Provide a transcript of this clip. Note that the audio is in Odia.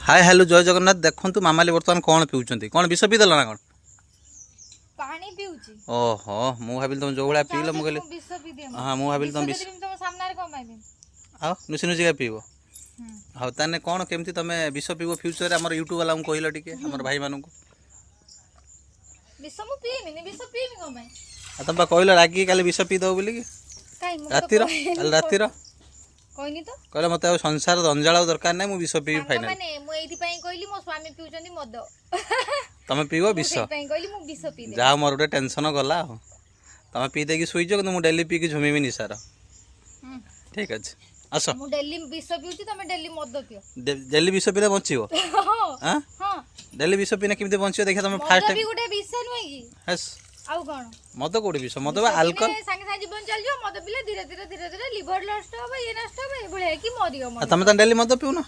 ହାଏ ହ୍ୟାଲୋ, ଜୟ ଜଗନ୍ନାଥ। ଦେଖନ୍ତୁ ମାମାଲି ବର୍ତ୍ତମାନ କ'ଣ ପିଉଛନ୍ତି? କ'ଣ ବିଷ ପିଇଦେଲ ନା କ'ଣ? ପାଣି ପିଉଛି। ଓହୋ, ମୁଁ ଭାବିଲି ତମେ ଯୋଉ ଭଳିଆ ପିଇଲ, ମୁଁ କହିଲି ବିଷ ପିଇଦିଏ। ହଁ, ମୁଁ ଭାବିଲି ତମେ ବିଷ ତମ ସାମ୍ନାରେ କ'ଣ ପାଇଁ ପିଇବି? ଆଉ ନୁଚି ନୁଚିକା ପିଇବ। ହଉ, ତାହେଲେ କ'ଣ କେମିତି ତମେ ବିଷ ପିଇବ ଫ୍ୟୁଚରରେ, ଆମର ୟୁଟ୍ୟୁବ ବାଲାଙ୍କୁ କହିଲ ଟିକେ, ଆମର ଭାଇମାନଙ୍କୁ। ବିଷ ମୁଁ ପିଇବିନି। ବିଷ ପିଇବି କ'ଣ ପାଇଁ? ଆଉ ତମେ ବା କହିଲ ରାଗିକି କାଲି ବିଷ ପିଇଦବ ବୋଲିକି। କାଇଁ, ମୁଁ ତ ରାତିର କହିନି। କାଲି ରାତିର କହିନି ତ। କହିଲେ ମତେ ଆଉ ସଂସାର ଜଞ୍ଜାଳ ଆଉ ଦରକାର ନାହିଁ, ମୁଁ ବିଷ ପିଇବି ଫାଇନାଲ। ସାଙ୍ଗମାନେ, ମୁଁ ଏଇଥିପାଇଁ କହିଲି ମୋ ସ୍ୱାମୀ ପିଉଛନ୍ତି ମଦ। ତମେ ପିଇବ ମୁଁ ବିଷ। ସେଇଥିପାଇଁ କହିଲି ମୁଁ ବିଷ ପିଇଦେବି। ଯାହା ମୋର ଗୋଟେ ଟେନସନ ଗଲା। ଆଉ ତମେ ପିଇ ଦେଇକି ଶୋଇଛ, କିନ୍ତୁ ମୁଁ ଡେଲି ପିଇକି ଝୁମିବି ନିଶାର। ଠିକ ଅଛି, ଆସ। ମୁଁ ଡେଲି ବିଷ ପିଉଛି, ତମେ ଡେଲି ମଦ ପିଅ। ଡେଲି ବିଷ ପିଇଲେ ବଞ୍ଚିବ? ହଁ। ଆଁ? ହଁ। ଡେଲି ବିଷ ପିଇଲେ କେମିତି ବଞ୍ଚିବ ଦେଖିବା ତମେ। ମଦ ଫାଷ୍ଟ ବି ଗୋଟେ ବିଷ ନୁହେଁ କି? ହେସ୍। ଆଉ କ'ଣ? ମଦ କୋଉଠି ବିଷ? ମଦ ବା ବିଷ ଆଲକୋହଲ। ପିଇଲେ ସାଙ୍ଗେ ସାଙ୍ଗେ ଜୀବନ ଚାଲିଯିବ। ମଦ ପିଇଲେ ଧୀରେ ଧୀରେ ଧୀରେ ଧୀରେ ଲିଭର ନଷ୍ଟ ହବ, ଇଏ ନଷ୍ଟ ହବ, ଏଇଭଳିଆ ହେଇକି ମରିବ ଆଉ ମଣିଷ। ତମେ ତ ଡେଲି ମଦ ପିଉନ?